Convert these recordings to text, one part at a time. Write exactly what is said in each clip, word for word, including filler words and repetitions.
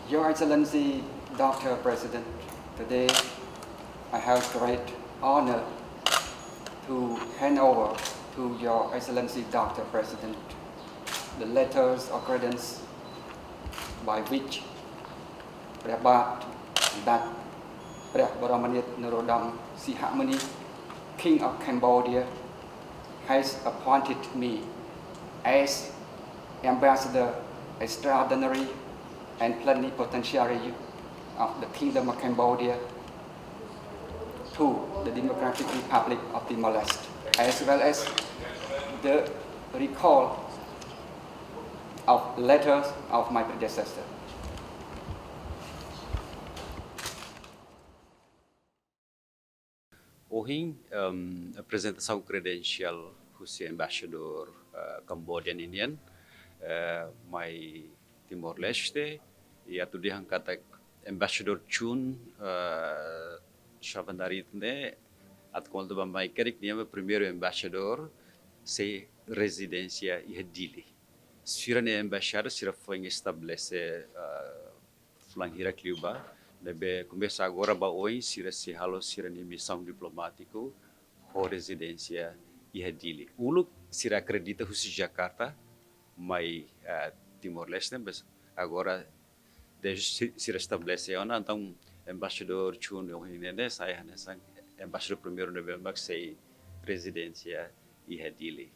Your Excellency, Doctor President, today I have great honor to hand over to Your Excellency, Doctor President, the letters of credence by which Prebbat, Prebdat, Prebdat Boromanit Norodom Sihamoni, King of Cambodia, has appointed me as Ambassador Extraordinary and Plenipotentiary of the Kingdom of Cambodia to the Democratic Republic of Timor-Leste, as well as the recall of letters of my predecessor. Ohin, em, aprezentasaun kredensiál husi embaixadór, eh, Cambodia ninian, eh, mai Timor-Leste, i atu dehan katak embaixadór Chun, eh, Shavandari ne'e, atu konta ba mai kerik nia primeiru embaixadór sei rezidénsia iha Dili. Sira-nia embaixada sira foin estabelese, eh, fulan hirak liubá, ne'ebé komesa agora ba oin sira sei halo sira-nia misaun diplomátiku ho rezidénsia iha Dili. Uluk sira akredita husi Jakarta mai, eh, Timor-Leste, mas agora dezde si-, sira estabelese ona, entaun embaixadór Chun ohin ne'e sai hanesan embaixadór primeiru ne'ebé mak sei rezidénsia iha Dili.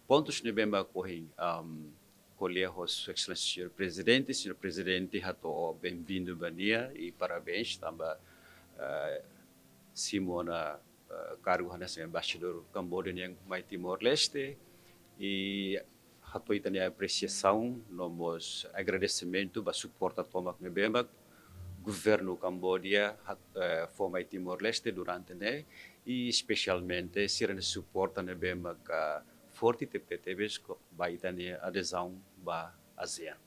Pontus ne'ebé mak ohin, am, ko'alia ho Sua Exelénsia Señór Prezidente, Señór Prezidente hato'o benvindu ba nia i parabéns tanba, eh, simu ona, eh, kargu hanesan embaixadór Cambodia nian mai Timor-Leste, i hato'o ita-nia apresiasaun no mós agradesimentu ba suporta tomak ne'ebé mak governu Cambodia hat-, eh, fó mai Timor-Leste durante ne'e, i espesialmente sira-nia suporta ne'ebé mak, ah, forte tebetebes ko-, ba ita-nia adezaun ba ASEAN.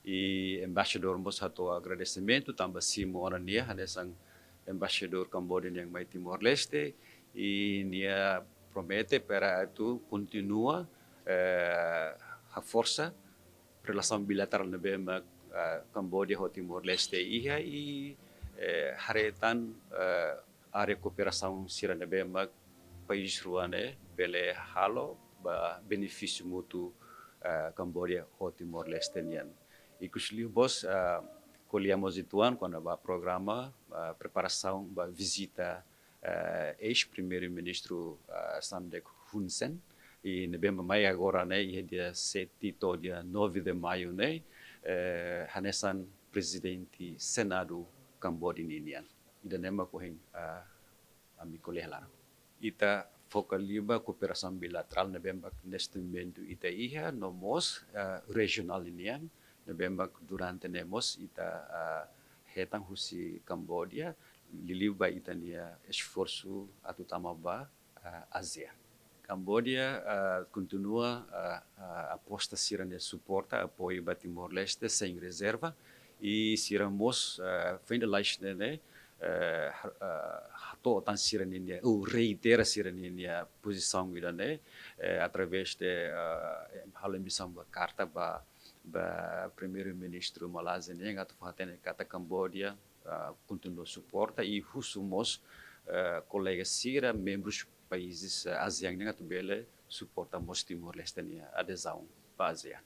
I embaixadór mós hato'o agradesimentu tanba simu ona nia hanesan embaixadór Cambodia nian mai Timor-Leste, i nia promete para atu kontinua, eh, haforsa relasaun bilaterál ne'ebé mak, eh, Cambodia ho Timor-Leste iha i, eh, haree tan, eh, área kooperasaun sira ne'ebé mak país rua ne'e bele halo ba benefísiu mútuu, eh, Cambodia ho Timor-Leste nian. Ikus liu mós, eh, ko'alia mós uitoan kona-ba programa, eh, preparasaun ba vizita, eh, eis-Primeiru-Ministru, eh, Samdech Hun Sen, i ne'ebé mak mai agora ne'e, iha dia sete to'o dia nove de Maio ne'e, eh, hanesan Prezidente Senadu Cambodia ninian. Ida-ne'e mak ohin, ah, ami ko'alia laran. Ita foka liu ba kooperasaun bilaterál ne'ebé mak neste momentu ita iha, no mós, ah, rejionál ninian, ne'ebé mak durante ne'e mós ita, ah, hetan husi Cambodia, liuliu ba ita-nia esforsu atu tama ba, ah, ASEAN. Cambodia, ah, kontinua, ah, ah, aposta sira-nia suporta, apoiu ba Timor-Leste sein rezerva, i sira mós, ah, foin lalais ne'e, ne'e, eh, ha- eh, hato'o tan sira-ninia, ou reitera sira-ninia pozisaun ida-ne'e, eh, através de, eh, halo emisaun ba karta ba, ba Primeiru-Ministru Malázia nian, atu fó-hatene katak Kamboja, eh, kontinua suporta i husu mós, eh, kolega sira, membrus países, eh, ASEAN nian atu bele suporta mós Timor-Leste nia adezaun ba ASEAN.